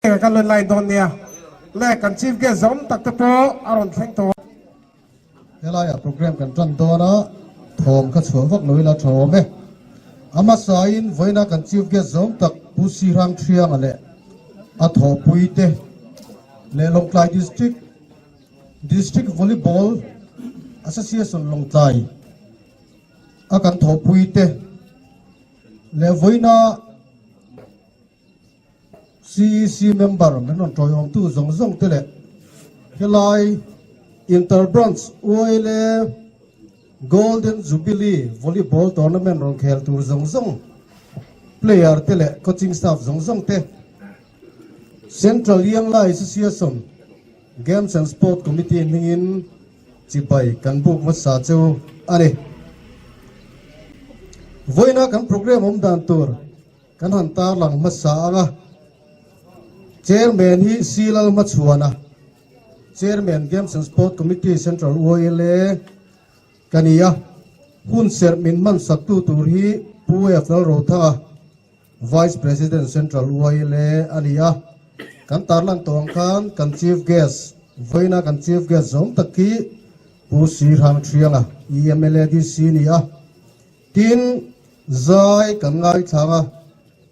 Kan rawn line dawn nia. Le kan chief guest zawm tak te pawh a rawn thleng tawh. Helaiah program kan tan dawn a, thawm kha chhuah vak lo ila tha awm e. A hmasain vawiina kan chief guest zawm tak Pu Sirang Thianga leh a thawhpui te leh Lawngtlai District District Volleyball Association Lawngtlai a kan thawhpui te leh vawiina CEC member min rawn tawiawmtu zawng zawng te leh helai Inter Branch ULA Golden Jubilee Volleyball Tournament rawn khel tur zawng zawng player te leh coaching staff zawng zawng te Central Young-Lai Association Games and Sport Committee hmingin chibai kan buk hmasa chu a ni. Vawiina kan programme awm dan tur Kan han tarlang hmasa ang a, Chairman hi C Lalhmachhuana, Chairman Games and Sport Committee Central YLA ka ni a, hun serh min hman saktu tur hi Pu F Lalrothanga, Vice President Central YLA a ni a. Kan tarlang tawh ang khan kan Chief Guest, vawiina kan Chief Guest zawm tak hi Pu C Hrangthrianga, EMLADC ni a. Tin, zai kan ngaithlang a,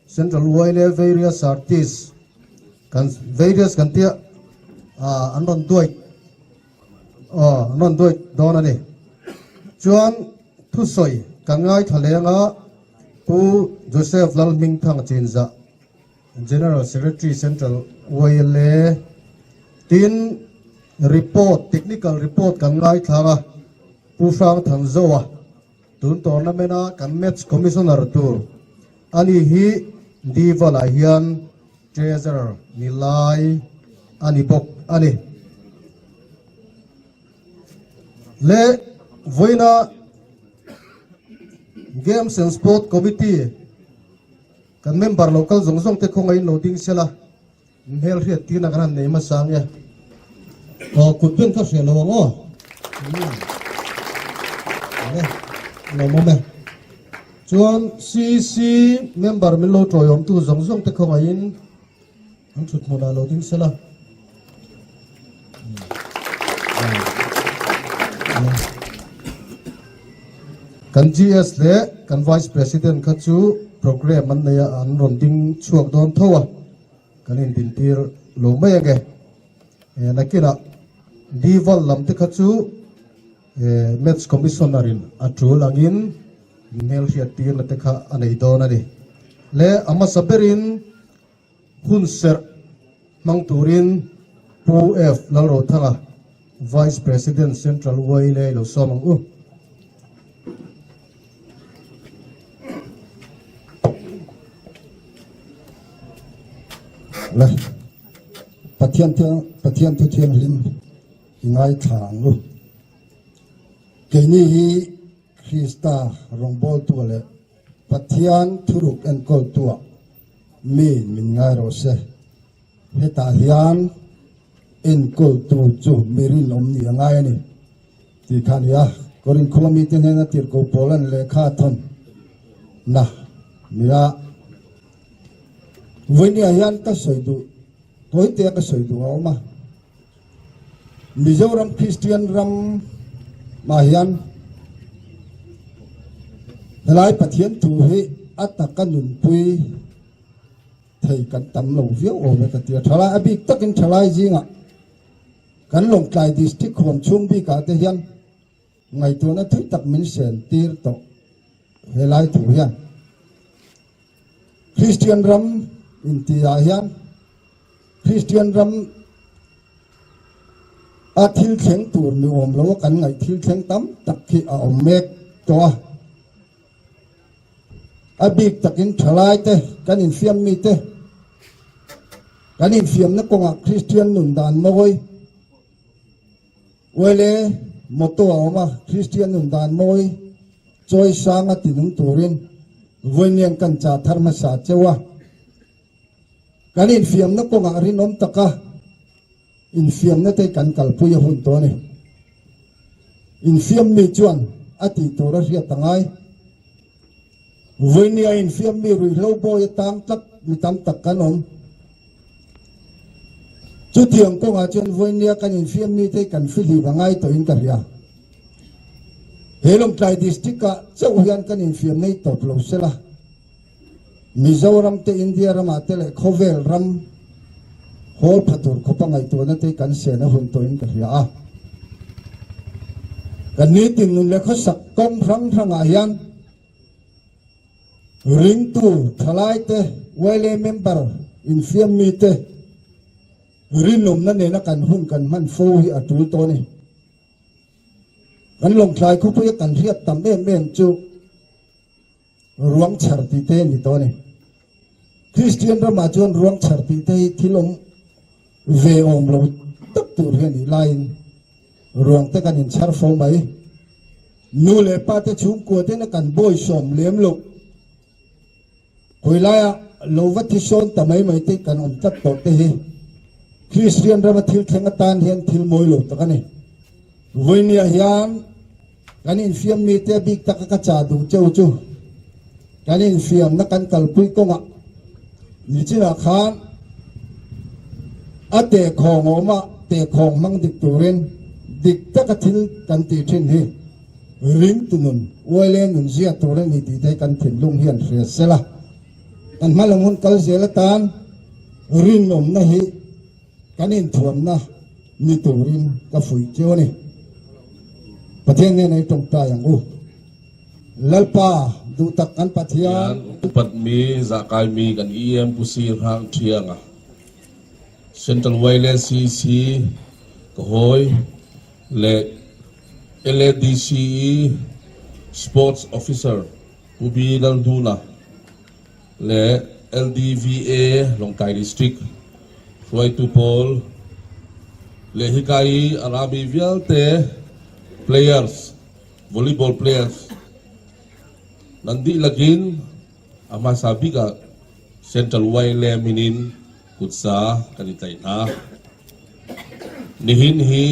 Central YLA various artists kan various kan tia ah an rawn duai aw an rawn duai dawn a ni. Chuan thusawi kan ngaithla leng a, Pu Joseph Lalhmingthanga Chinzah, General Secretary Central YLA, tin report technical report kan ngaithlang a, Pu Hrangthanzoa, Tun tournament a kan match commissioner tur a ni hi Dival ah hian treasurer ni lai a ni bawk a ni. Le vawiina Games and Sport Committee kan member lo kal zawng zawng te khawngaihin lo ding sela Hmel hriat tirna kan han nei hmasa ang e. Aw kut ben kha hriat lo ang aw. Ale lawmawm e. Chuan CC member min lo tawiawmtu zawng zawng te khawngaihin an thut hmunah lo ding sela. Kan GS leh kan Vice President kha chu program an nei a, an rawn ding chhuak dawn tho a. Kan indintir lo mai ange. Nakinah Dival lam te kha chu Match Commissioner in a tul angin hmelhriat tirna te kha a nei dawn a ni. Le a hmasa berin hun serh hmang turin Pu F Lalrothanga, Vice President Central YLA lo sawm ang u. Le Pathian thiang Pathian thu thianghlim i ngaithla ang u. Keini hi Krista rawngbawltu leh Pathian thuruk enkawltuah mi min ngai rawh se. Hetah hian enkawltu chu mi rinawm nih a ngai a ni tih kha a ni a. Korinth khua mite hnena tirhkoh Paula'n lehkha a thawn na nia. Vawinia hian ka sawi duh, tawitea ka sawi duh a awm a. Mizoram Kristian ram mah hian helai Pathian thu hi a taka nunpui thei kan tam lo viau awm e ka ti a. Thalai a bik takin thalai zingah kan Lawngtlai District huam chhung bikah te hian ngaihtuahna thui tak min sen tir tawh helai thu hian. Kristian ram intihah hian Kristian ram a thil thleng tur ni awm lo a kan ngaih thil thleng tam tak hi a awm mek tawh a. A bik takin thalai te, kan infiam mi te, kan infiamna kawngah Kristian nun dan mawi, Uaile motto a awm a, Kristian nun dan mawi chawi sanga tinung turin vawiin kan chah thar hmasa cheu a. Kan infiamna kawngah rinawm taka infiamna te kan kalpui a hun tawh a ni. Infiam mi chuan a tih tur a hriat a ngai. Vawinia infiam mi ruihhlo bawi atang tlat mi tam tak kan awm. Chutiang kawngah chuan vawinia kan infiam mite hi kan fihlim a ngai tawhin ka hria. He Lawngtlai District-ah chauh hian kan infiam nei tawp lo sela, Mizoram te, India ramah te leh khawvel ram hawl pha tur khawpa ngaihtuahna te kan sen a hun tawhin ka hria a. Kan nitin nun leh khawsak kawng hrang hrangah hian ringtu thalaite, YLA member infiam mite rinawmna nena kan hun kan hman fo hi a tul tawh a ni. Kan Lawngtlai khawpuia kan hriat tam em em chu Ruang chhar tih te ni tawh a ni. Kristian ramah chuan ruang chhar tih te hi thil awm ve awm lo tak tur hi a nih laiin ruang te kan inchhar fo mai. Nu leh pa te chhungkua tena kan bawisawm lem loh khawilaia lo va thisawn ta mai mai te kan awm tlat tawh te hi Kristian rama thil thleng atan hian thil mawi lo tak a ni. Vawinia hian kan infiam mite bik taka ka chah duh cheu chu kan infiamna kan kalpui kawngah nichinah khan a tehkhawng awm a, tehkhawng hmang dik turin dik taka thil kan tih thin hi ringtu nun, uaile nun zia tur a ni tih te kan thinlung hian hria sela, kan hmalam hun kal zel atan rinawmna hi Kan inthuamna ni turin ka fuih cheu a ni. Pathian hnena i tawngtai ang u. Lalpa, duh tak kan Pathian. Hian upat mi, zahkai mi kan EM Pu Sir Hrang Thianga, Central Wireless CC ka hawi leh LADCE Sports Officer Pu B Lalhnuna, le LDVA Lawngtlai District hruaitu pawl le hika i a rami vialte players, volleyball players nan dihlak in a hmasa bik ah Central YLA min in kutza kan i tlaih hna. Nihin hi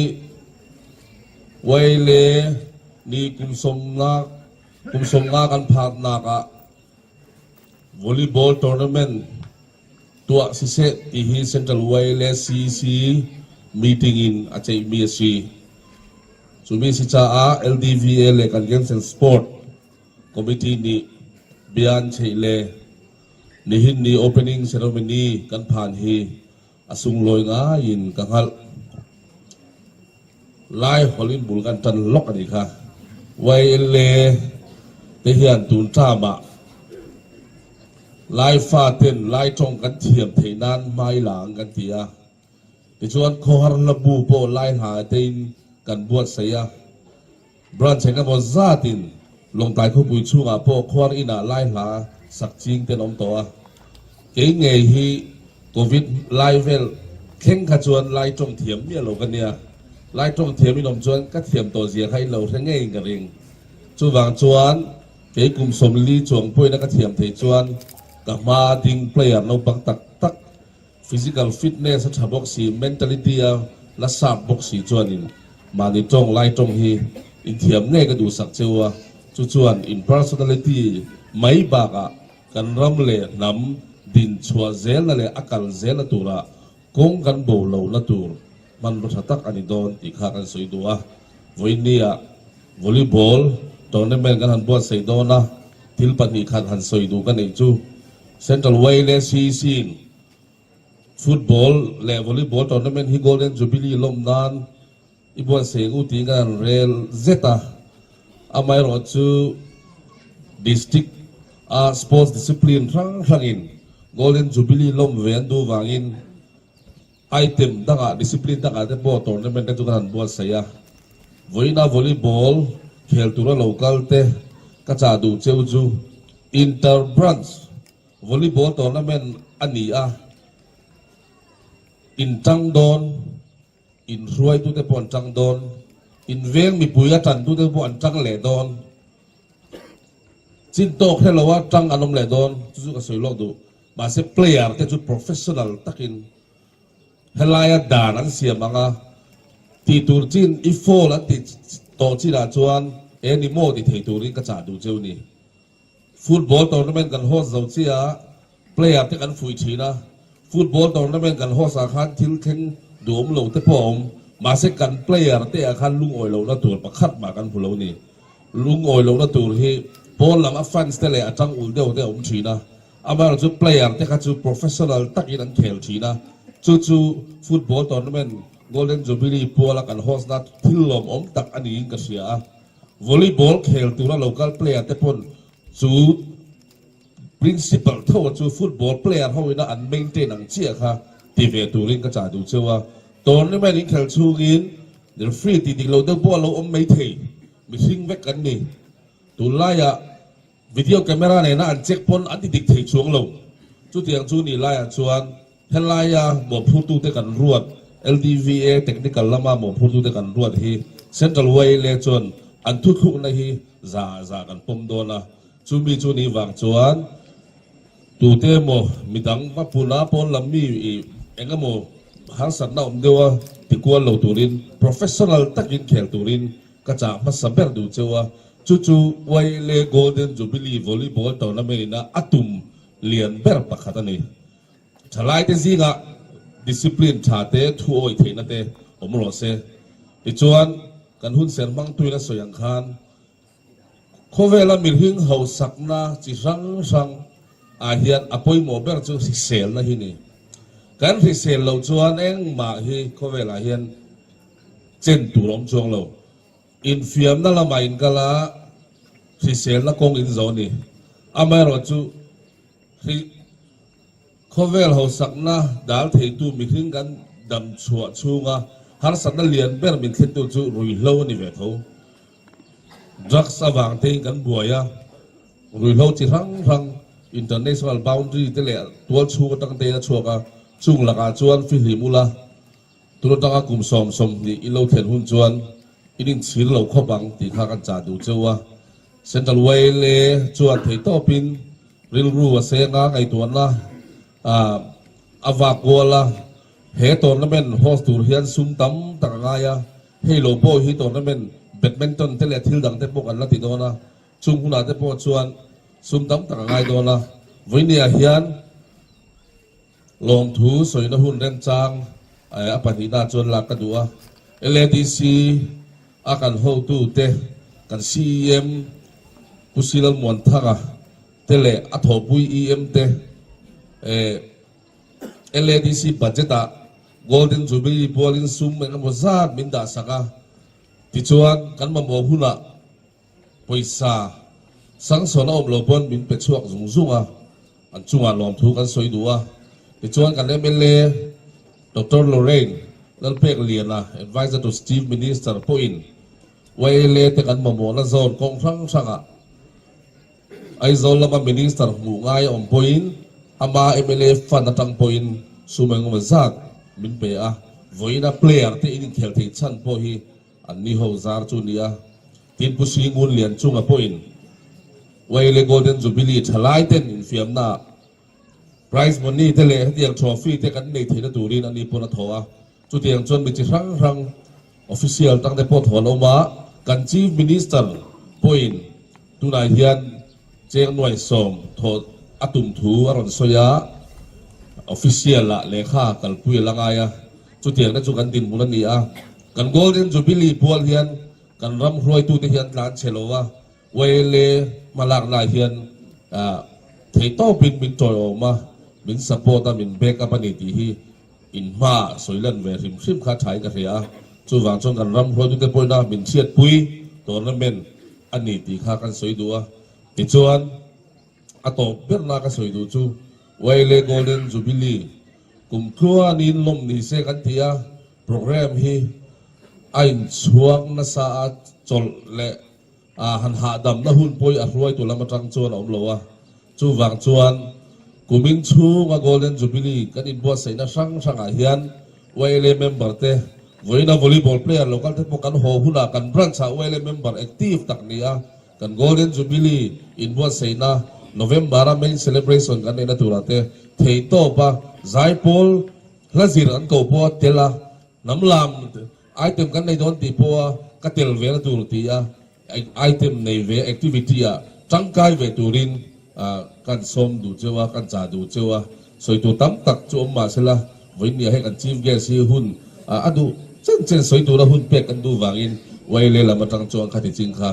YLA nih kum sawmnak kum 50 kan phaknak ah Volleyball tournament tuah siseh ti hi Central YLCC meeting in a ceihmi a si. Cu mi si caah LDVA le kan Games and Sport Committee nih bia an cheih le nihin ni opening ceremony kan phan hi a sunglawi ngai in ka hngalh. Lai holh in bul kan ṭan lawk a nih kha. YLA te hian tun ṭam ah Laifa ten Lai ṭawng kan thiam theih nan hmai la ang kan ti a. Tichuan khawhar hlabu pawh Lai hla te in kan buatsaih a. Branch engemaw zat in Lawngtlai khawpui chhungah pawh khuar inn ah Lai hla sak ching te an awm tawh a. Kei ngei hi Covid lai vel thleng kha chuan Lai tawng thiam miah lo ka nia. Lai tawng thiam in awm chuan ka thiam tawh zia kha in lo hre ngeiin ka ring. Chuvang chuan kei kum 40 chuang pawhin a ka thiam thei chuan ka hma ding player naupang tak tak Physical fitness a tha bawk si, mentality a la sharp bawk si chuanin mahni tawng lai tawng hi inthiam ngei ka duhsak cheu a, chu chuan in personality mai bakah kan ram leh hnam din chhuah zelna leh a kal zelna turah kawng kan bo lohna tur hmanraw tha tak a ni dawn tih kha kan sawi duh a. Vawiinniah volleyball tournament kan han buatsaih dawn a, thil 2 khat han sawi duh ka neih chu Central YLCC-in football leh volleyball tournament hi Golden Jubilee lawm nan i buatsaih ang u tiin kan han rel zet a, amaherawhchu district a sports discipline hrang hrangin Golden Jubilee lawm ve an duh vangin Item dangah, discipline dangah te pawh tournament te chu kan han buatsaih a. Vawiina volleyball khel tura lo kal te ka chah duh cheu chu Inter Branch Volleyball Tournament a ni a, in tang dawn, in hruaitute pawh an tang dawn, in veng mipui a tantute pawh an tang leh dawn. Chin tawk hre loa tang an awm leh dawn, chu chu ka sawi lawk duh. Mahse player te chu professional takin helaia dan an siam ang a, tih tur chin i foul an tih tawh chinah chuan e ni maw ti thei turin ka chah duh cheu ni. Football tournament kan host zo chiah a, player te kan fuih thin a, football tournament kan host ah khan thil thleng Duhawm lo te pawh a awm. Mahse kan player te ah khan lungawi lohna tur pakhat mah kan hmu lo ni. Lungawi lohna tur hi pawn lam a fans te leh a tang ul deuh te a awm thin a. Amaherawhchu chu player te kha chu professional takin an khel thin a. Chu chu football tournament Golden Jubilee puala kan host na thil lawmawm tak a niin ka hria a. Volleyball khel tura local player te pawn chu Principal tho chu football player ho ina an maintain ang chiah kha ti ve turin ka chah duh cheu a. Tournament inkhelh chhungin referee tih dik lo deuh pawh a lo awm mai thei. Mihring vek kan ni. Tunlaiah video camera nena an check pawn an ti dik thei chuang lo. Chutiang chu ni laiah chuan Helaia mawhphurtute kan ruat, LDVA technical lama mawhphurtute kan ruat hi Central YLA chuan an thuthlukna hi za ah za kan pawm dawn a. Chumi chu ni vang chuan tute emaw midang va puna pawn lam mi ih eng emaw harsatna awm deuha tikual lo turin professional takin khel turin ka chah hmasa ber duh cheu a. Chu chu YLA Golden Jubilee Volleyball Tournament ina a tum lian ber pakhat a ni. Thalaite zingah discipline tha te, thu awih theihna te awm rawh se. Tichuan, kan hun ser hmangtuin a sawi ang khan, khawvela mihring hausakna chi hrang hrang ah hian a pawimawh ber chu hriselna hi ni. Kan hrisel loh chuan engmah hi khawvelah hian chen tur a awm chuang lo. Infiamna lamah inkal a, hriselna kawng in zo a ni. Amaherawhchu, Hri khawvel hausakna dal theitu mihring kan dam chhuah chhunga harsatna lian ber min thlentu chu ruihhlo a ni ve tho. Drugs avang tein kan buai a, ruihhlo chi hrang hrang international boundary te leh tual chhung atang tein a chhuak a, chung lakah chuan fihlim ula, Tun atanga kum 20 i lo thlen hun chuan in inchhir lo khawp ang tih kha kan chah duh cheu a. Central YLA chuan theihtawpin rilru a seng a, ngaihtuahna a vak kual a. He tournament host tur hian sum tam tak a ngai a, hei lo pawh hi tournament badminton te leh thil dang te pawh kan la ti dawn a, chung hunah te pawh chuan sum tam tak a ngai dawn a. Vawinia hian. Lawmthu sawina hun remchang a pahnihna chuan lak ka duh a. LADC a kan hotute, kan CEM Pu Silal Muanthanga te leh a thawhpui EM te LADC budget ah Golden Jubilee pualin sum engemaw zat min dahsak a, tichuan kan mamawh hunah Pawisa sanction a awm lo pawn min pe chhuak zung zung a, an chungah lawmthu kan sawi duh a. Tichuan kan mla Doctor Lorraine Lalpek Liana, Adviser to Chief Minister pawhin YLA te kan mamawhna zawn kawng hrang hrangah Aizawl lama Minister hmuh ngai a awm pawhin ama mla fund atang pawhin sum engemaw zat min pe a, vawiina player te in inkhel theih chhan pawh hi An ni ho zar chu nia. Tin Pu Singun Lian chunga pawhin Waile Golden Jubilee thalai ten infiamna prize money te leh hetiang trophy te kan nei theihna turin a ni pawn a thaw a. Chutiang chuan mi chi hrang hrang official tang te pawh thaw an awm a. Kan Chief Minister pawhin tunah hian cheng nuai sawm thaw a tum thu a rawn sawi a. Official ah lehkha kalpui a la ngai a. Chutiang te chu kan dinhmun a ni a, kan Golden Jubilee pual hian kan ram hruaitute hi an tlan chhe lo a, YLA hmalaknaah hian theihtawpin min tawiawm a, min support a, min back up a ni tih hi in hmaah sawi lan ve hrim hrim kha thain ka hria a, chuvang chuan kan ram hruaitute pawhin a min chhiatpui tournament a ni tih kha kan sawi duh a, tichuan a tawp berna ka sawi duh chu YLA Golden Jubilee Kum tluanin lawm ni se kan ti a, programme hi a inchhuak nasa a, chawlh leh han hahdamna hun pawh a hruaitu lam atang chuan a awm lo a, chuvang chuan kumin chhunga Golden Jubilee kan inbuatsaihna hrang hrangah hian YLA member te vawiina volleyball player lo kal te pawh kan haw hunah kan branch ah YLA member active tak ni a, Kan Golden Jubilee inbuatsaihna November-a main celebration kan neihna turah te theihtawpa zaipawl hla zir an ko pawh a tel a, hnam lam item kan nei dawn tih pawha ka tel ve na tur ti a item nei ve activity ah tangkai ve turin kan sawm duh cheu a, kan chah duh cheu a, sawi tur tam tak chu awm mahsela vawinia hei kan Chief Guest hi hun. A duh chen chen sawi tura hun pek kan duh vangin YLA lam atang chuan khati ching kha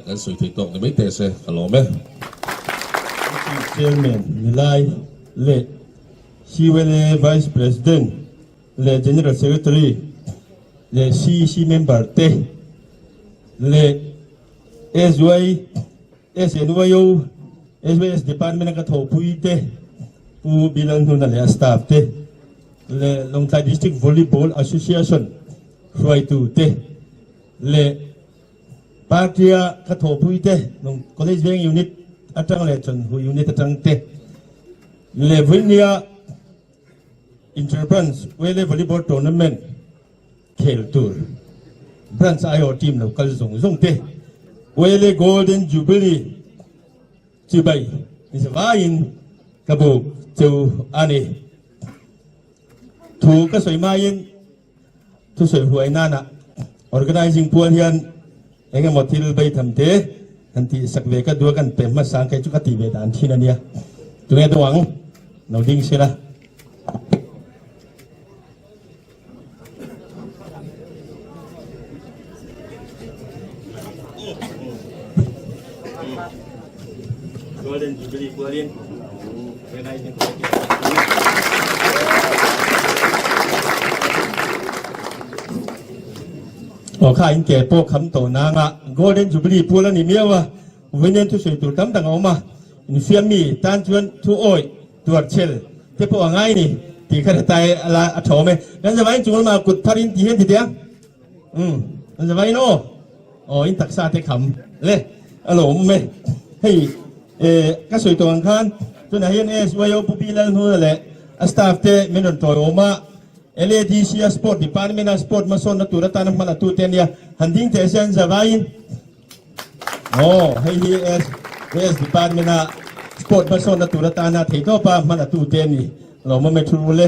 kan sawi thei tawk ni mai teh se ka lawm e. Chairman Nilai leh CYLA Vice President leh General Secretary leh CEC member te leh SY SNYO SYS Department a ka thawhpui te Pu Bilal Hnuna leh a staff te leh Lawngtlai District Volleyball Association hruaitu te leh party a ka thawhpui te College Veng Unit atang leh Chawnhu Unit atang te leh vawinia Inter-Branch Wele Volleyball Tournament khel tur Branch aiawh team lo kal zawng zawng te Wele Golden Jubilee chibai zavaiin ka buk chu a ni. Thu ka sawi hmain thusawi huai nana organizing pual hian eng emaw thil beitham te han tih sak ve ka duh a kan pe hmasa ang kei chu ka tih ve dan thin a nia. Tunge dawng ang? Lo ding sela. Golden Jubilee pualin organizing committee Aw kha in ke pawh kham tawh nanga Golden Jubilee pual a ni miau a, vawiin thu sawi tur tam tak a awm a, infiam mi tan chuan thu awih Tuar chel te pawh a ngai ni tih kha hretai a la a tha awm e. Kan zavaiin chung lamah kut phar in ti hian ti teh a. Umm kan zavaiin aw aw in taksa te kham le a lo awm e. Hei eh ka sawi tawh ang khan tunah hian SYO Pu Pi Lalhnuna leh a staff te min rawn tawi awm a. LADC a Sport Department a Sport hmasawnna tur atana hma la tu te ania han ding teh se an zavaiin. Aw, hei hi S Department a Sport hmasawnna tur atana theihtawpa hman a tute a ni. Lawmawm e thu le.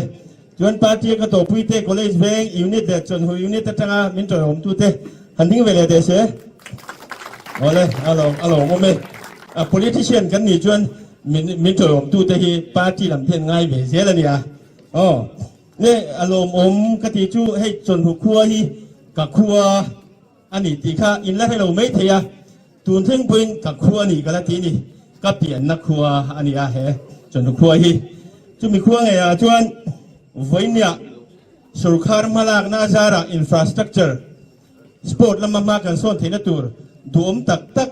Chuan party a ka tawhpui te College Veng Unit leh Chawnhu Unit atanga min tawihawm tute han ding ve leh teh se. Awle, a lawm a lawmawm e. A politician kan nih chuan min min tawihawm tute hi party lam te an ngai ve zel a nia. Aw, ne a lawmawm ka tih chu hei Chawnhu khua hi ka khua A ni tih kha in la hre lo mai thei a, tun thleng pawhin ka khua a ni ka la ti ni, ka pianna khua a ni a he chawhnu khua hi. Chumi khua ngeiah chuan vawinia sorkar hmalakna azarah infrastructure, sport lama hma kan sawn theihna tur duhawm tak tak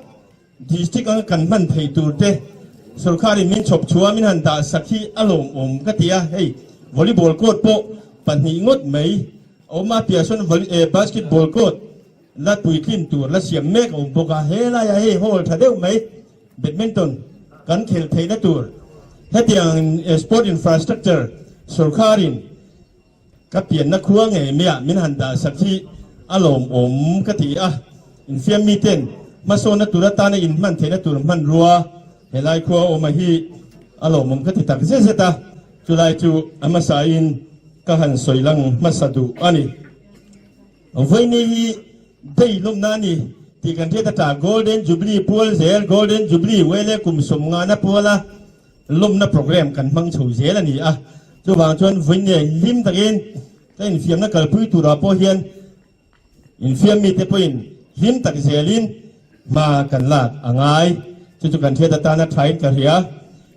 district anga kan hman thei tur te sorkarin min chhawp chhuah a min han dah sak hi a lawmawm ka ti a, hei volleyball court pawh pahnih ngawt mai a awm a, piah sawn basketball court la puitlin tur la siam mek a awm bawk a, he laiah hei hall tha deuh mai badminton kan khel theihna tur hetiang sport infrastructure sorkarin Ka pianna khua ngei maiah min han dah sak hi a lawmawm ka ti a, infiam miten hmasawnna tur atana inhman theihna tur hmanrua helai khua awma hi a lawmawm ka ti tak zet zet a, chulai chu a hmasain ka han sawi lang hmasa duh a ni. Vawiini hi dei lawmna a ni tih kan hriat ata Golden Jubilee pual zel Golden Jubilee Wele kum sawmngana puala Lawmna program kan hmang chho zel a ni a, chuvang chuan vawiin hlim takin ka infiamna kalpui turah pawh hian infiam mite pawhin hlim tak zelin hma kan lak a ngai. Chu chu kan hriat atana thain ka hria.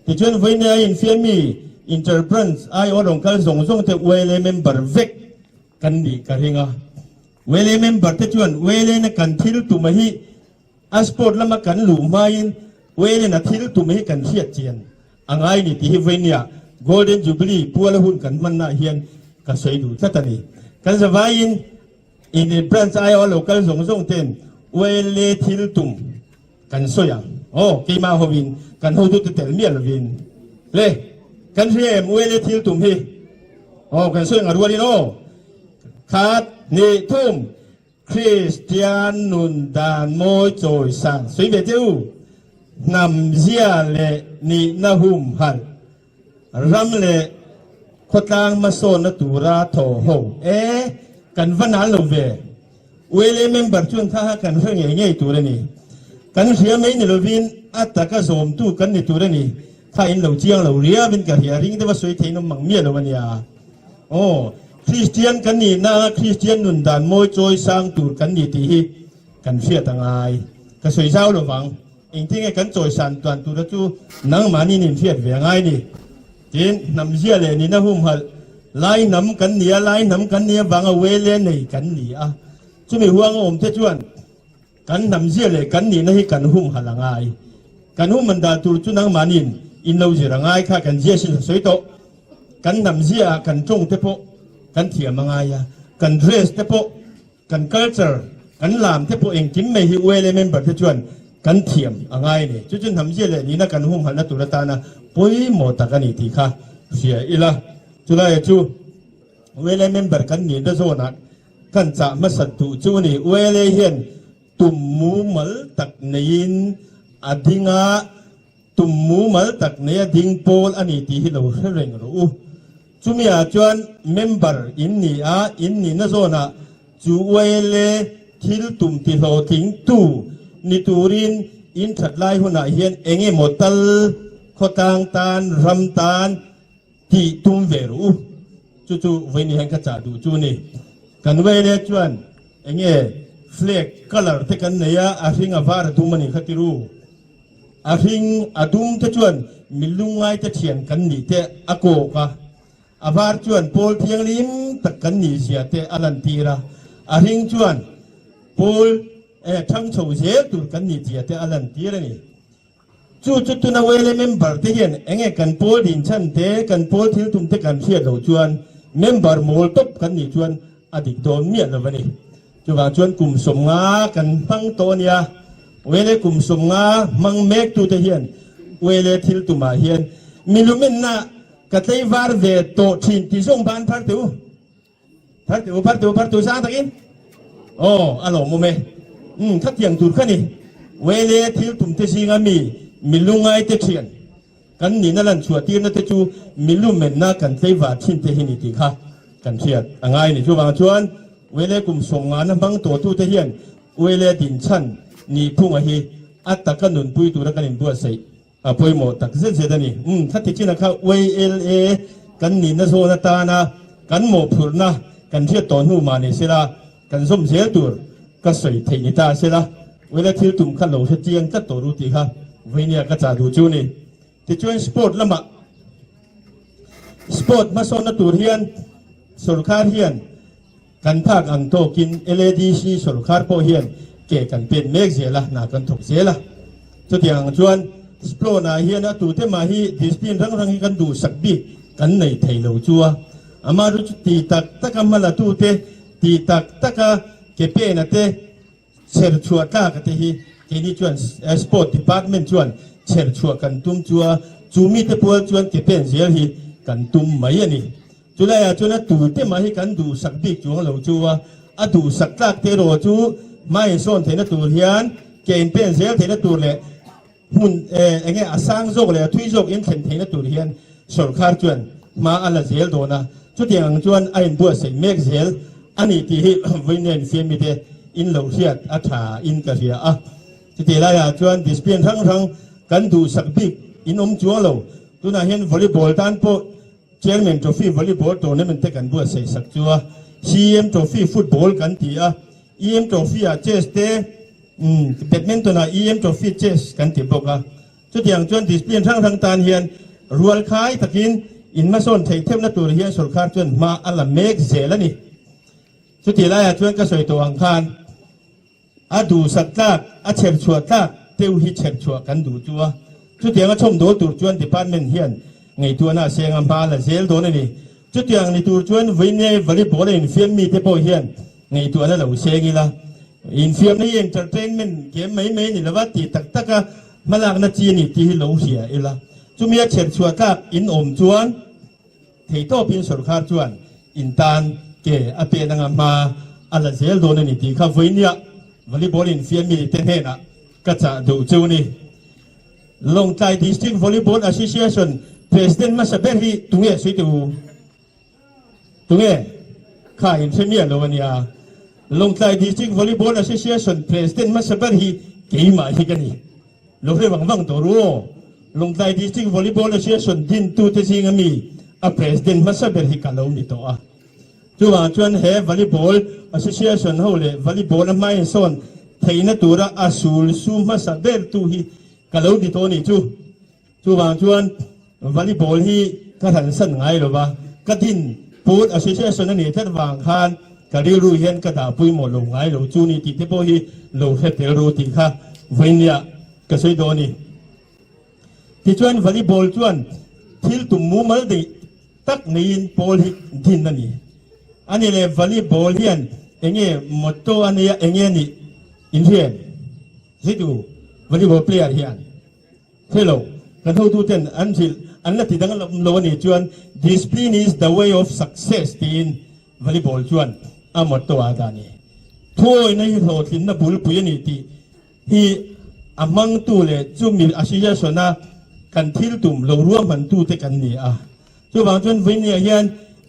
Tichuan vawiin a infiam mi Inter-Branch aiawh rawn kal zawng zawng te YLA member vek kan nih ka ring a. YLA member te chuan YLA na kan thil tum a hi A sport lama kan luh hmain Wayne-a thil tum hi kan hriat chian a ngai ni tih hi vawinia Golden Jubilee puala hun kan hmannaah hian ka sawi duh tlat a ni. Kan zavaiin in branch aiawha lo kal zawng zawng ten Wayne thil tum kan sawi ang. Aw, keimah hovin kan hotute tel miah lovin le kan hria em Wayne thil tum hi? Aw, kan sawi ang a rualin aw. Khat, hnih, thum. Kristian nun dan mawi chawi san sawi ve che u. Hnam zia leh nihna humhalh, ram leh khawtlang hmasawnna tura thaw ho e, kan va nal lo ve. ULA member chuan kha kha kan hre ngei ngei tur a ni. Kan hria mai ni lovin a taka zawmtu kan ni tur a ni. Kha in lo chiang lo riavin ka hria, ring deuha sawi theih nawm mang miah lo a nia. Aw. Kristian kan nihna anga Kristian nun dan mawi chawi sang tur kan ni tih hi kan hriat a ngai. Ka sawi zau lo vang. Engtinge kan chawi san tuan tura chu nangmahni nin hriat ve a ngai ni. Tin, hnam zia leh nihna humhalh lai hnam kan ni a, lai hnam kan nih avanga wele nei kan ni a. Chumi huanga awmte chuan Kan hnamzia leh kan nihna hi kan humhalh a ngai. Kan humhan dan tur chu nangmahniin in lo zir a ngai kha kan zia sin a sawi tawh. Kan hnamzia ah kan tawng te pawh kan thiam a ngai a, kan dress te pawh, kan culture, kan lam te pawh engkim mai hi ULA member te chuan kan thiam a ngai a ni. Chu chu hnamzia leh nihna kan humhalhna tur atana pawimawh tak a ni tih kha hria ila. Chulaiah chu ULA member kan nihna zawnah Kan chah hmasat duh chu a ni. ULA hian tum mumal tak neiin a ding a, tum mumal tak nei a ding pawl a ni tih hi lo hre reng rawh u. Chumi ah chuan member in ni a, in nihna zawnah chu ULA thil tum ti hlawhtling tu ni turin in that lai hunah hian eng emaw tal khawtlang tan, ram tan, Tih tum ve rawh u. Chu chu vawiin hian ka chah duh chu ni. Kan wele chuan enge flag colour te kan nei a, a hring a var a dum a nih kha ti ru. A hring a dum te chuan mi lungngai te thian kan nih te a kawk a, a var chuan pawl thianghlim tak kan nih zia te a lantir a, a hring chuan pawl thang chho zel tur kan nih zia te a lantir a ni. Chu chu tuna ULA member te hian enge kan pawl din chhan te, kan pawl thil tum te kan hriat loh chuan member mawl tawp kan nih chuan a dik dawn miah lo a ni. Chuvang chuan kum 50 kan hmang tawh a nia, ULA kum 50 hmang mek tute hian ULA thil tumah hian milumenna ka tleivar ve tawh thin tih zawng ban phar teh u. Phar tu, phar tu, phar tu sang takin. Aw, a lawmawm e. Umm, khatiang tur kha ni. Wele thil tum te zinga mi, mi lungai te thian. Kan nihna lan chhuah tirna te chu mi lumenna kan tleivar thin te hi ni tih kha kan hriat a ngai ni. Chuvang chuan Wele kum 50 na hmang tawhtu te hian Wele dinchhan nihphunga hi a taka nunpui tura kan inbuatsaih A pawimawh tak zet zet a ni. Umm, kha ti chin-a kha YLA kan nihna zawn atana kan mawhphurhna kan hriat tawh hnu mah ni sela, kan zawm zel tur ka sawi theih ni ta sela, YLA thil tum kha lo hre chiang tlat tawh ru tih kha vawinia ka chah duh chu ni. Tichuan sport lamah sport hmasawnna tur hian sorkar hian Kan phak ang tawkin LADC sorkar pawh hian ke kan pen mek zel a, hna kan thawk zel a. Chutiang ang chuan Splona hian a tute mah hi discipline rang rang hi kan duhsak bik kan nei thei lo chu a. Amaherawhchu chu ti tak taka hmalatute, ti tak taka ke pena te, Chher chhuah tlak a te hi keini chuan Sport Department chuan chher chhuah kan tum chu a, chu mite pual chuan ke pen zel hi kan tum mai a ni. Chulaiah chuan a tute mah hi kan duhsak bik chuang lo chu a, a duhsak tlak te erawh chu hma insawn theihna tur hian ke inpen zel theihna tur leh Hmun eng nge a sang zawk leh a thui zawk in thlen theihna tur hian sawrkar chuan hma a la zel dawn a, chutiang ang chuan a inbuatsaih mek zel a ni tih hi vawiin infiam mite in lo hriat a tha in ka hria a. Chutih laiah chuan discipline hrang hrang kan duhsak bik in awm chuang lo, tunah hian volleyball tan pawh Chairman Trophy volleyball tournament te kan buatsaih sak chu a, CM Trophy football kan ti a, EM Trophy ah chess te, Umm, badminton ah EM Trophy chess kan ti bawk a. Chutiang chuan discipline hrang hrang tan hian rual khai takin in hmasawn theih theuhna tur hian sorkar chuan hma a la mek zel a ni. Chutih laiah chuan ka sawi tawh ang khan a duhsak tlak, a chher chhuah tlak teuh hi chher chhuah kan duh chu a. Chutiang a chhawm dawl tur chuan department hian ngaihtuahna a seng a, hma a la zel dawn a ni. Chutiang ni tur chuan vawiin volleyball a infiam mite pawh hian ngaihtuahna lo seng ila, infiamna hi entertainment game mai mai ni lova tih tak taka hmalakna chi a ni tih hi lo hria ila. Chumi a chher chhuah tlak in awm chuan theihtawpin sorkar chuan in tan ke a pen anga hma a la zel dawn a ni tih kha vawinia volleyball infiam mite hnenah ka chah duh chu ni. Lawngtlai District Volleyball Association President hmasa ber hi tunge sawi teh u? Tunge? Kha in hre miah lo a nia. Lawngtlai District Volleyball Association President hmasa ber hi keimah hi ka ni. Lo hre vang vang tawh ru aw. Lawngtlai District Volleyball Association dintute zinga mi a President hmasa ber hi ka lo ni tawh a. Chuvang chuan he Volleyball Association ho leh Volleyball a hmain sawn theihna tura a sul su hmasa bertu hi ka lo ti tawh a nih chu. Chuvang chuan Volleyball hi ka hransan ngai lo va, ka din Put Association a nih tlat vang khan ka rilru hian ka dah pawimawh lo ngai lo chu ni tih te pawh hi lo hre tel ru tih kha vawinia ka sawi dawn a ni. Tichuan Volleyball chuan thil tum mumal daih tak neiin pawl hi din a ni. A ni leh Volleyball hian enge motto a nia enge nih inhriat zitu Volleyball player hian. Hello, kan hotuten an hrilh an la ti danglam lo a nih chuan Discipline is the way of success tiin volleyball chuan a motto ah dah a ni. Thuawihna hi hlawhtlinna bulpui a ni tih hi a hmangtu leh chumi association-a kan thil tum lo ruahmantute kan ni a. Chuvang chuan vawinia hian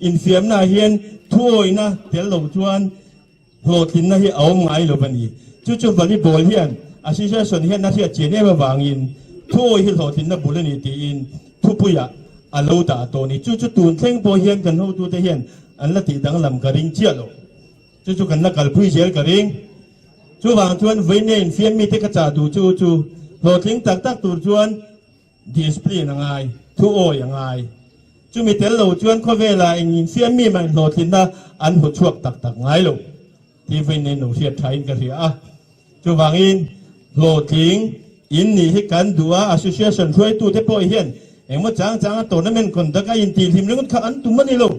infiamnaah hian thuawihna tel lo chuan Hlawhtlinna hi a awm ngai lo a ni. Chu chu volleyball hian association hian a hriat chian em avangin thuawi hi hlawhtlinna bul a ni tiin thupuiah a lo dah tawh a ni. Chu chu tun thleng pawh hian kan hotute hian an la tih danglam ka ring chiah lo. Chu chu kan la kalpui zel ka ring. Chuvang chuan vawinia infiam mite ka chah duh chu chu hlawhtling tak tak tur chuan Discipline a ngai, thuawi a ngai. Chumi tel lo chuan khawvelah eng infiam mi mah inhlawhtlinna an hmu chhuak tak tak ngai lo tih vawiin in lo hriat thain ka hria a. Chuvangin hlawhtling in nih hi kan duh a, association hruaitute pawh hian engmaw chang changa tournament conduct a intihhlim ringawt kha an tum a ni lo.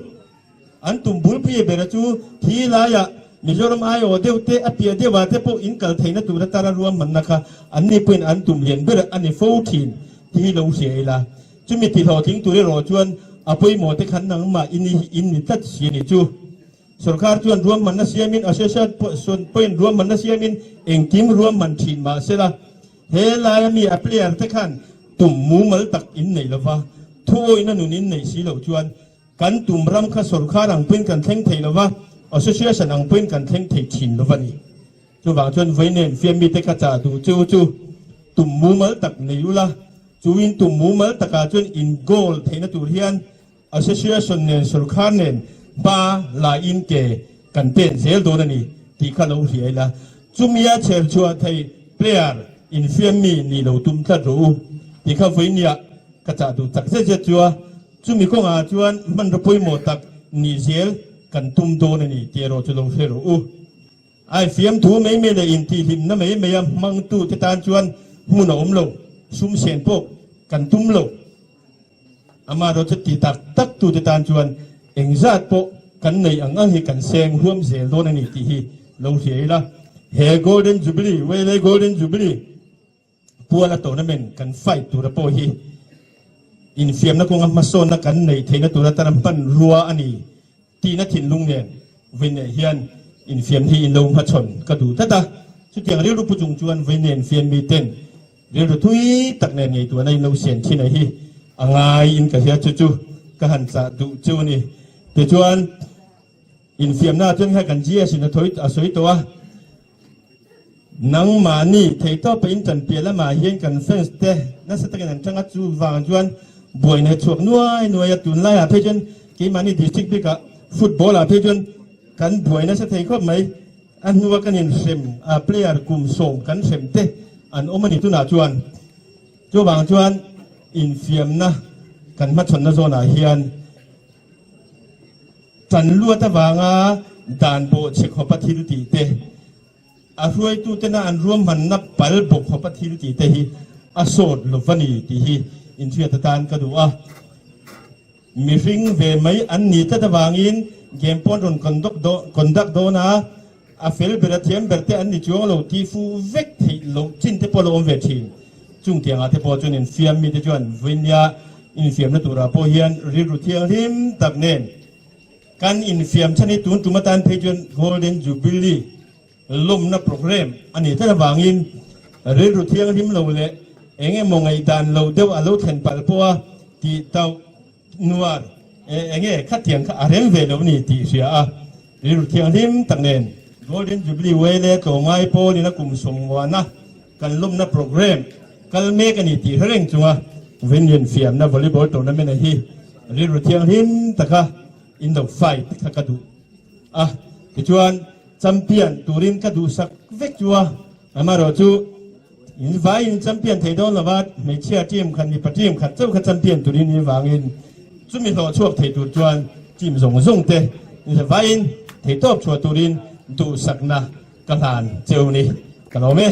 An tum bulpui bera chu thi laiah Mizoram aiawh deuh te, a piah deuhah te pawh in kal theihna tur atara ruahmanna kha anni pawhin an tum lian ber a ni fo thin tih hi lo hria ila. Chumi ti hlawhtling tur erawh chuan a pawimawh te khan nangmah i ni in ni tlat si a ni chu. Sorkar chuan ruahmanna siamin, association pawhin ruahmanna siamin engkim ruahman thin mah sela he laia mi a player te khan tum mumal tak in nei lova, thuawihna nun in neih si loh chuan Kan tum ram kha sorkar ang pawhin kan thleng thei lova, association ang pawhin kan thleng thei thin lova ni. Chuvang chuan vawiin fiam mite ka chah duh chu chu tum mumal tak nei ula, chu in tum mumal takah chuan in goal theihna tur hian association nen sorkar nen hma la in ke kan pen zel dawn a ni tih kha lo hria ila. Chumia chher chhuah thei player infiam mi nih lo tum tlat rawh u tih kha vawinia ka chah duh tak zet zet chu a. Chumi kawngah chuan hmanraw pawimawh tak nih zel kan tum dawn a ni tih erawh chu lo hre rawh u. Ai fiamthu mai mai leh intihhlimna mai maia hmangtute tan chuan hmun a awm lo, sum sen pawh kan tum lo. Amaherawh chu ti tak tak tute tan chuan engzat pawh kan neih ang ang hi kan seng huam zel dawn a ni tih hi lo hria ila. He Golden Jubilee, Wele Golden Jubilee, Puala tournament kan fight tura pawh hi infiamna kawnga hmasawnna kan neih theihna tura tan a hmanrua a ni tihna thinlung nen vawiineh hian infiam hi in lo hmachhawn ka duh tlat a. Chutiang rilru pu chung chuan vawiineh infiam miten rilru thui tak nen ngaihtuahna in lo siam thin a hi a ngai in ka hria chu chu ka han chah duh chu a ni. Tichuan infiamna chuan kha kan GS in a thawi a sawi tawh a. Nangmahni theihtawpa in tan piah lamah hian kan fans te nasa takin an tang a, chuvang chuan buaina hi chhuak nuai nuai a, tunlaiah phei chuan keimahni district bikah football ah phei chuan kan buai nasa thei khawp mai, a hnua kan inhrem a player kum sawm kan hrem te an awm a ni tunah chuan chuvang chuan infiamna kan hmachhawnna zawnah hian Tan luat avanga dan bawhchhe khawpa thil tih te, a hruaitutena an ruahmanna pal bawk khawpa thil tih te hi a sawt lo va ni tih hi inhriat atan ka duh a. Mihring ve mai an ni tlat avangin game pawn rawn conduct dawn a, a fel ber a thiam ber te an ni chuang lo tih fuh vek theih loh chin te pawh a lo awm ve thin. Chung tiangah te pawh chuan infiam mite chuan vawinia infiamna turah pawh hian rilru thianghlim tak nen kan infiam chhan hi tun tum atan phei chuan Golden Jubilee lawmna programme a nih tlat avangin rilru thianghlim lo leh eng emaw ngaihdan lo deuh a lo thlen palh pawha tih tauh Nuar, E, enge khatiang kha a rem ve lo ni tih hria a, rilru thianghlim tak nen Golden Jubilee Wele tlawmngai pawlin a kum sawmnguana kan lawmna programme kal mek a ni tih hre reng chunga Vinlian fiamna Volleyball Tournament-a hi rilru thianghlim taka in lo fight kha ka duh. A, tichuan champion turin ka duhsak vek chu a, amaherawhchu in vaiin champion thei dawn lova hmeichhia team khat mipa team khat chauh kha champion turin in vangin chumi hlawh chhuak thei tur chuan team zawng zawng te vaiin theihtawp chhuah turin duhsakna ka hlan cheu ni ka lawm e.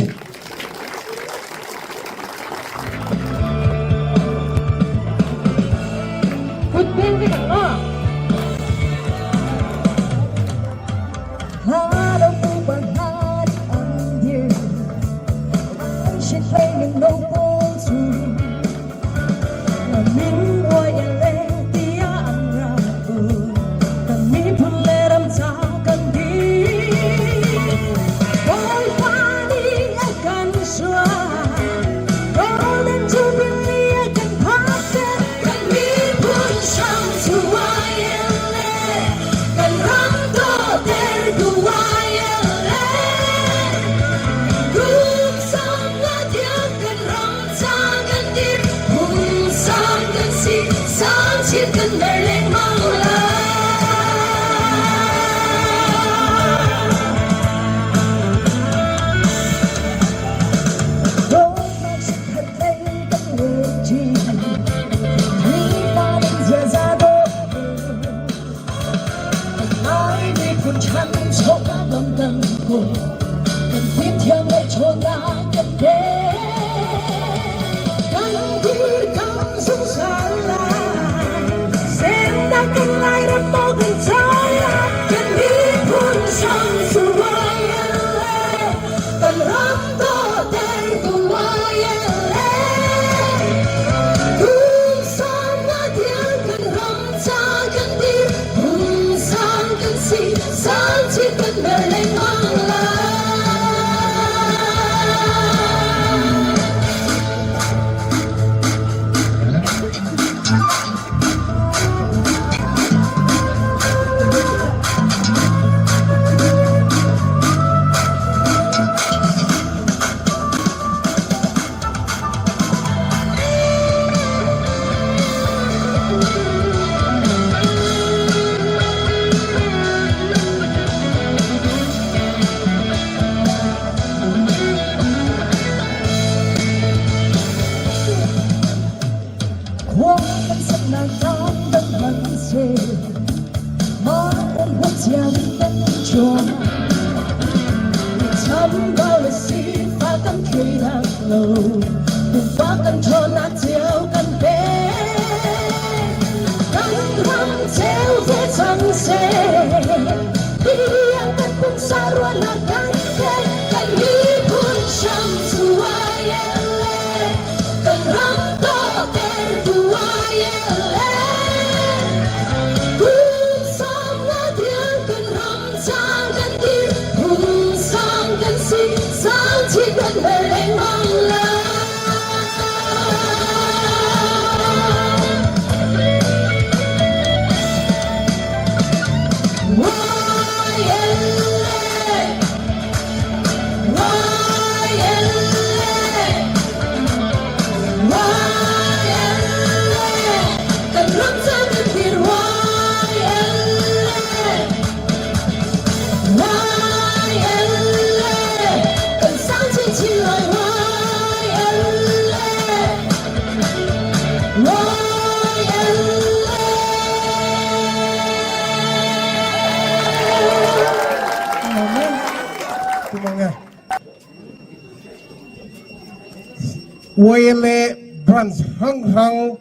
YLA branch hrang hrang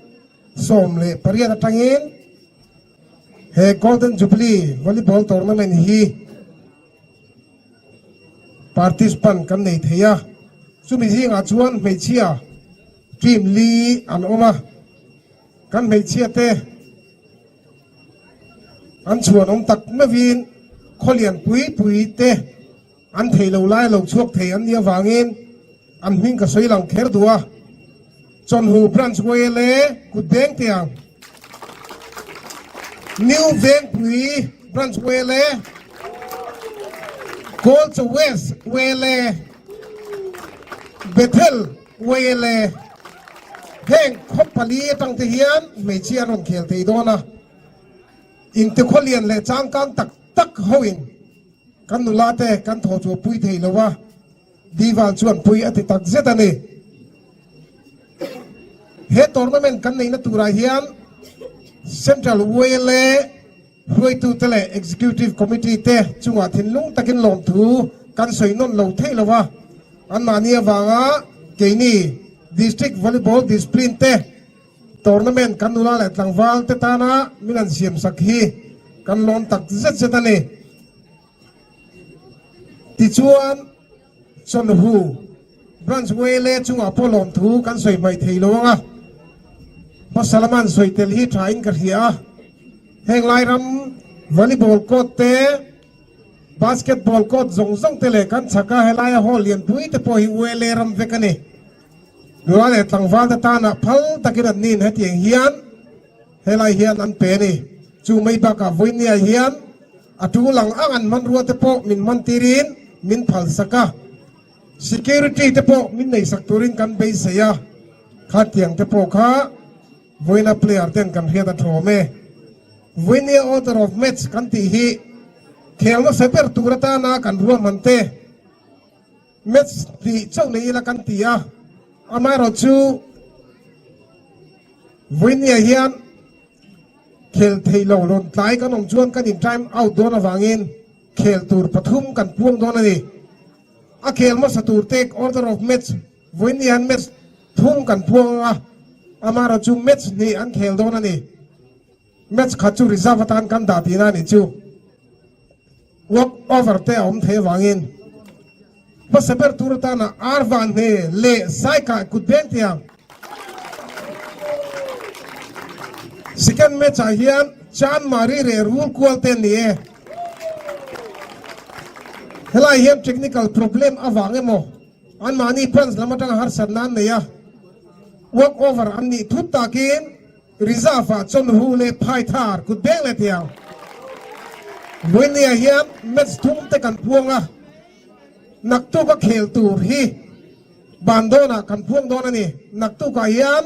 18 atangin he Golden Jubilee Volleyball Tournament hi participant kan nei thei a, chumi zingah chuan hmeichhia team li an awm a, kan hmeichhia te an chhuan awm tak meuhin khawlian pui pui te an thei lo lai lo chhuak thei an nih avangin an hming ka sawi lang kher duh a, Chawnhu Branch YLA kut beng te ang. New Vengpui Branch YLA, Kawlchaw West YLA, Bethel YLA heng khaw pali atang te hian hmeichhia an rawn khel thei dawn a, Ingte khawlian leh changkang tak. tak hoin kan nula te kan thaw chu pui thei lo a, Dival chuan pui a ti tak zet a ni. He tournament kan neihna turah hian Central YLA hruaitute leh Executive Committee te chungah thinlung takin lawmthu kan sawi nawn lo theih lo a, anmahni avanga keini District Volleyball Discipline te Tournament kan nula leh tlangval te tana min han siam sak hi kan lawm tak zet zet a ni. Tichuan, Chawnhu Branch YLA chungah pawh lawmthu kan sawi hmaih thei lo ang a, hmasa lama an sawi tel hi thain ka hria a, heng lai ram volleyball court te, basketball court zawng zawng te leh kan chhaka helaia hall lianpui te pawh hi YLA ram vek a ni. Nula leh tlangval te tana phal takin an nin hetiang hian helai hian an pe a ni. Chu mai bakah vawinia hian a tul ang ang an hmanrua te pawh min hman tirin min phal sak a. Security te pawh min nei sak turin kan beisei a, khatiang te pawh kha vawiina player ten kan hriat a thawm e. Vawinia order of match kan tih hi khel nasa ber tur atana kan ruahman te. Match hnih chauh nei ila kan ti a, amaherawh chu vawinia hian khel thei lo rawn tlai kan awm chuan kan in time out dawn avangin khel tur pathum kan puang dawn a ni. A khel hmasa tur te order of match vawinia hian match thum kan puang ang a, amaherawh chu match hnih an khel dawn a ni. Match khat chu reserve atan kan dah tihna a nih chu. Walk over te a awm thei avangin hmasa ber tur atana ar van hne leh saikah kut beng tiang. Second match ah hian Chanmari reh rul kual te an ni e. Helai hian technical problem avang emaw anmahni branch lam atanga harsatna an nei a, walk over an nih thut takin Reserve ah Chawnhu leh Phaithar kut beng leh tiang Vawinia hian match thum te kan puang a, naktuk a khel tur hi ban dawnah kan puang dawn a ni. Naktuk ah hian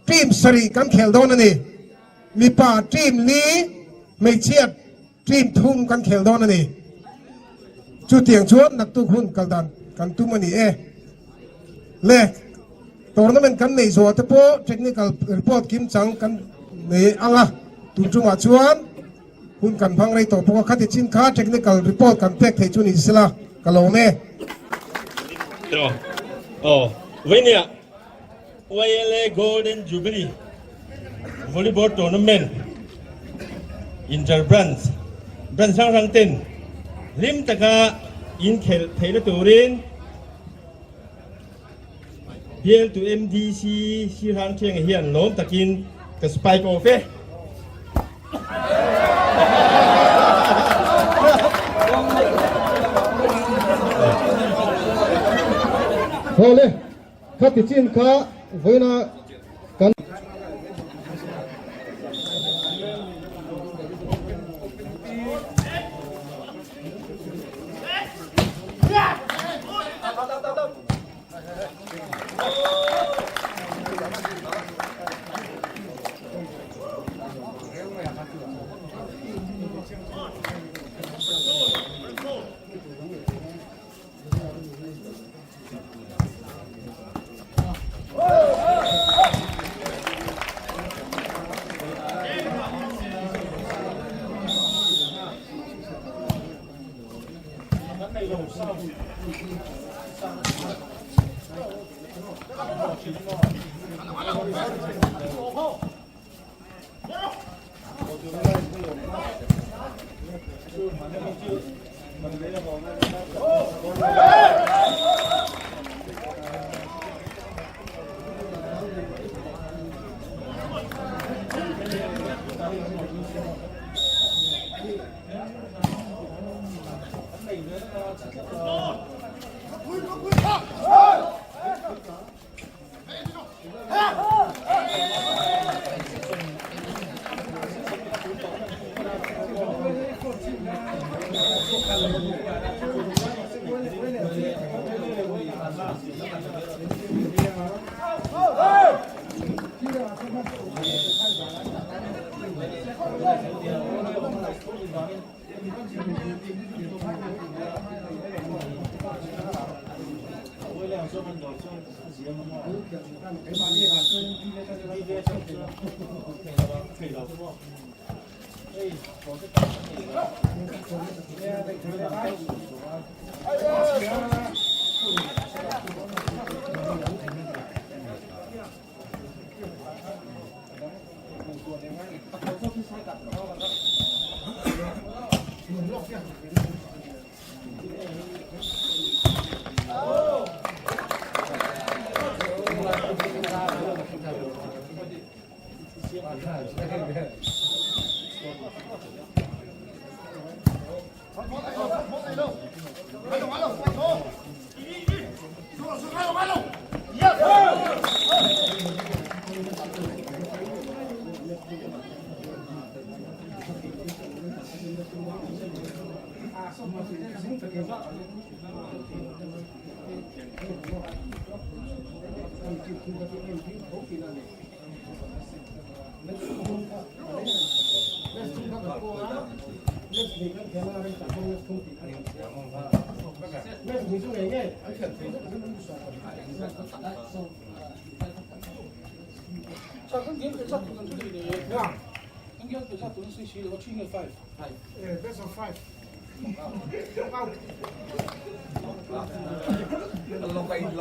team sarih kan khel dawn a ni. Mipa team li, hmeichhia team thum kan khel dawn a ni. Chutiang chuan naktuk hun kal dan kan tum a ni e. Le. Tournament kan neih zawh te pawh technical report kim chang kan nei ang a, tun chungah chuan hun kan hmang rei tawh bawk a, khati chin kha technical report kan pek theih chu ni sela ka lawm e. Aw, Vainia YLA Golden Jubilee Volleyball Tournament Inter Branch branch hrang hrang ten hlim taka inkhelh theihna turin Bial tu MDC Sirhang Thianga hian lawm takin ka spike off e. Hawle, kha ti chin kha vawiina kan.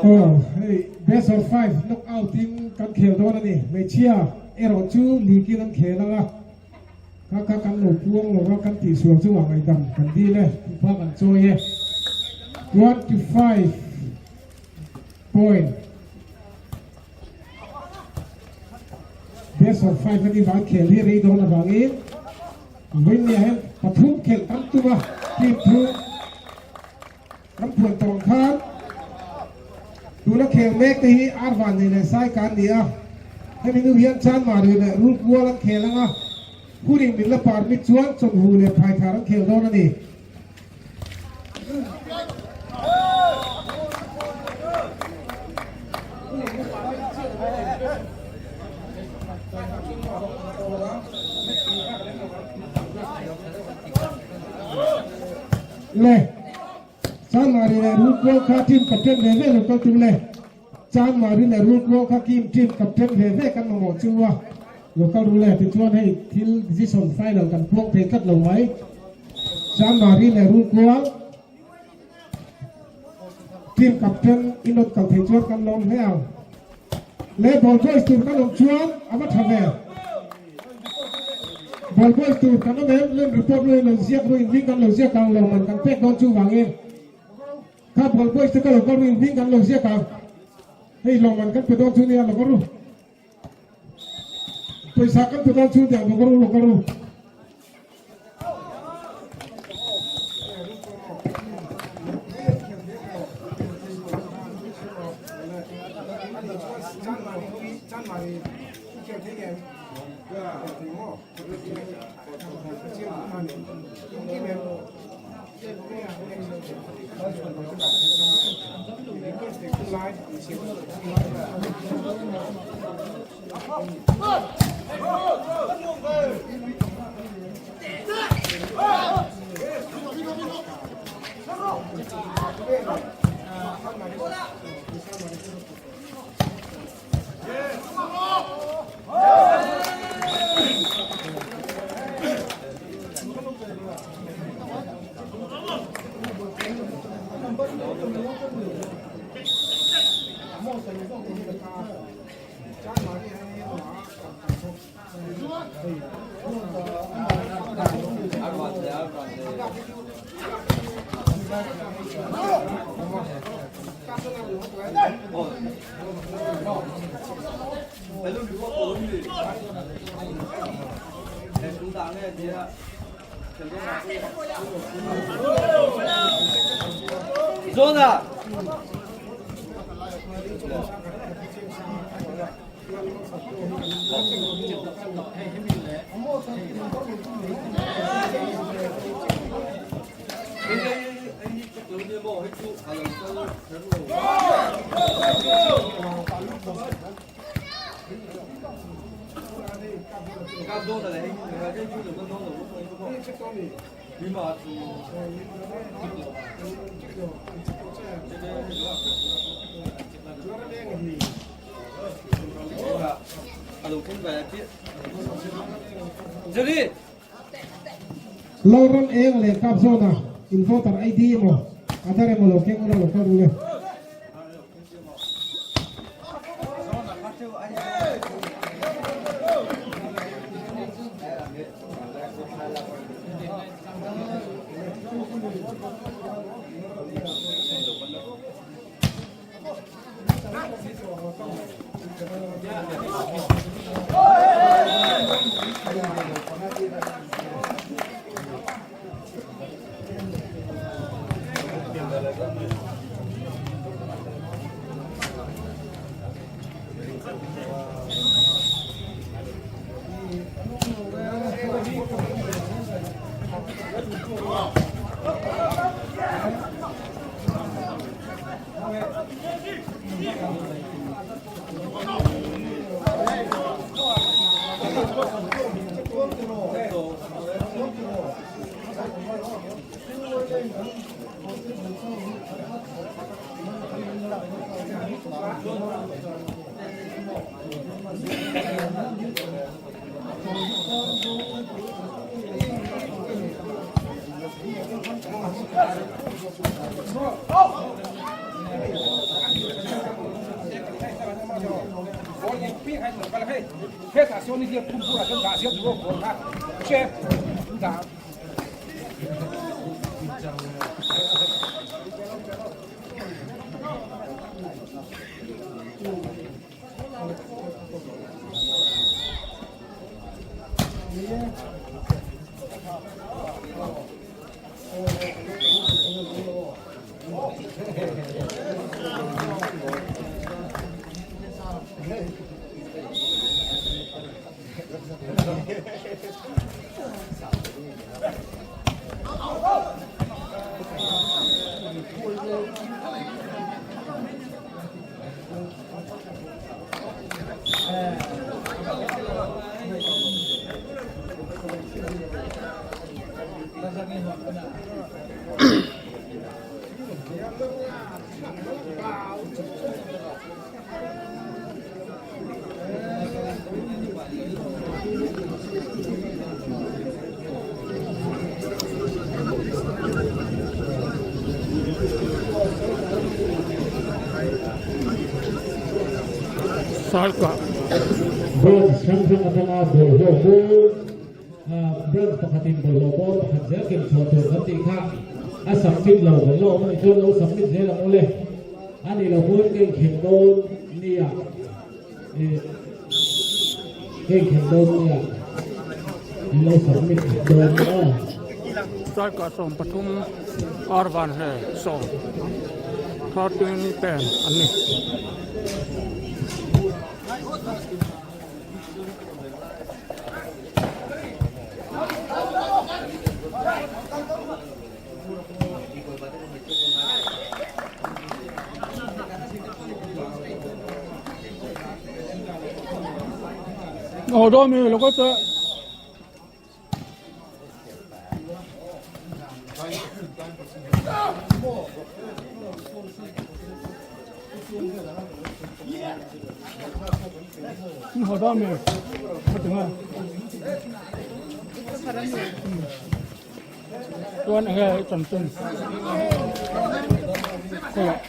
Aw hei best of five knock out in kan khel dawn a ni. Hmeichhia erawh chu league in an khel ang a, kha kha kan lo puang lo a kan tihsual chu ah ngaihdam kan dil e, thupa kan chawi e. 25 point best of five a ni vang khel hi rei dawn avangin Vawinia hian pathum khelh tam tum a, team thu kan phuan tawh ang khan tuna khel mek te hi Arvan nei leh Saika an ni a, hemi nu hian Chanmari leh Rulkual an khel ang a, hunin min la permit chuan Chawmhu leh Phaithar an khel dawn a ni. Le Chanmari leh Rulkual kha team captain ve ve lo kal tum le Chanmari leh Rulkual kha kim team captain ve ve kan mamawh chu a lo kal ru le tichuan hei thil decision final kan puang thei tlat lo mai. Chanmari leh Rulkual team captain in rawn kal thei chuan kan lawm hle ang. Le ball boys tur kan awm chuan a va tha ve. Ball boys tur kan awm em lem report ruin lo ziak ruin hming kan lo ziak ang lo man kan pek dawn chu vangin kha ball boys te ka lo kal ruin hming kan lo ziak ang. Hei lawmman kan pe dawn chu nia lo va ru. Pawisa kan pe dawn chu nia lo va ru lo va ru. Laurel eng leh kap zawna in voter ID emaw Aadhaar emaw lo keng ula lo kal ru le. Sarkah. Branch hrang hrang atanga bawlhhlawh bawr branch pakhatin bawlhhlawh bawr pakhat zel ken chhuah tur kan tih kha a submit lo kan la awm a nih chuan lo submit zel ang ule a nih loh pawn ka inkhen dawn nia eh ka inkhen dawn nia in lo submit dawn nia. Sarkah 13 Arvanhle 10 13 10 an ni. Aw dawn mi lo ka che. Hau dawn mi ka ti nga. Chuan enge i chanchin khawiah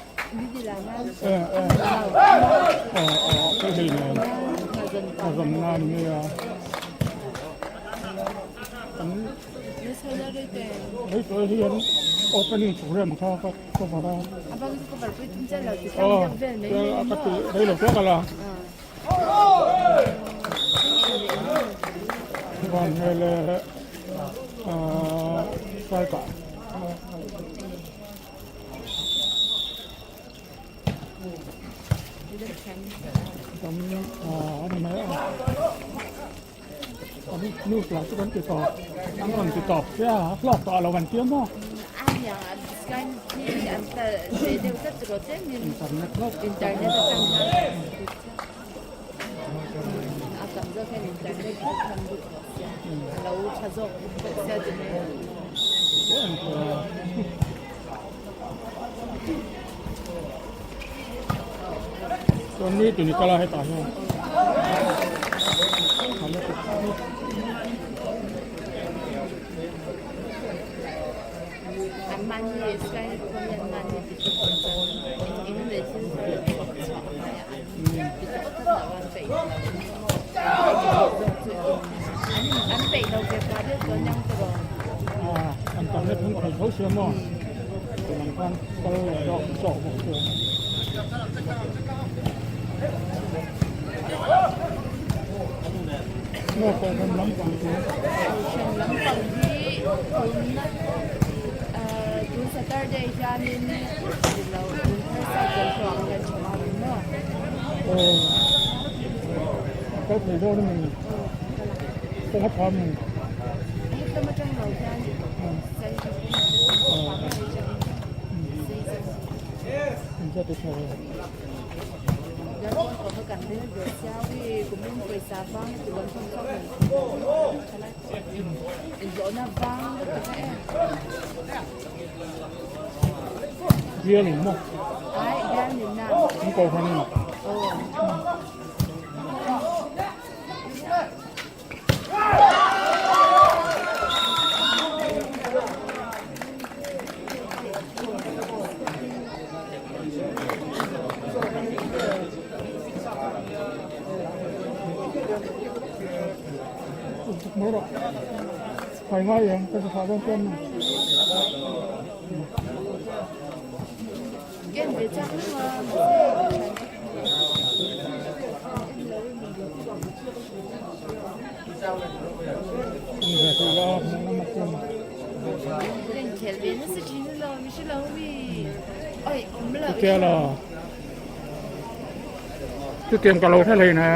eh eh aw aw ka hei nen a zawm na ni mai a kan hei tawh hi an opening program kha ka cover a aw ka ti rei lo tawk ala van hmel e ahh strike ah tam ahh a ni mai a kan news lah chu kan ti tawp an rawn ti tawp sia a hlawk tawh alo an tia maw internet chuan ni tuni kal a hetah hian. chuan maw lam khan kal leh zawk zawk bawk chu. Maw kohhran lampang chu. Kohhran lampang hi tunna tun Saturday hianin lo tun thar cycle pawh ang hian tha ang maw. Aw kal thei dawn a ni. Kawng a tha mi. Hetlama tang lo hian sai hi Bial in maw? An kohhran in. Mai rawh. Khai ngai em ka sa dawn chuan. Ken ve chak lo a. Chutiang ka lo hre hlei na.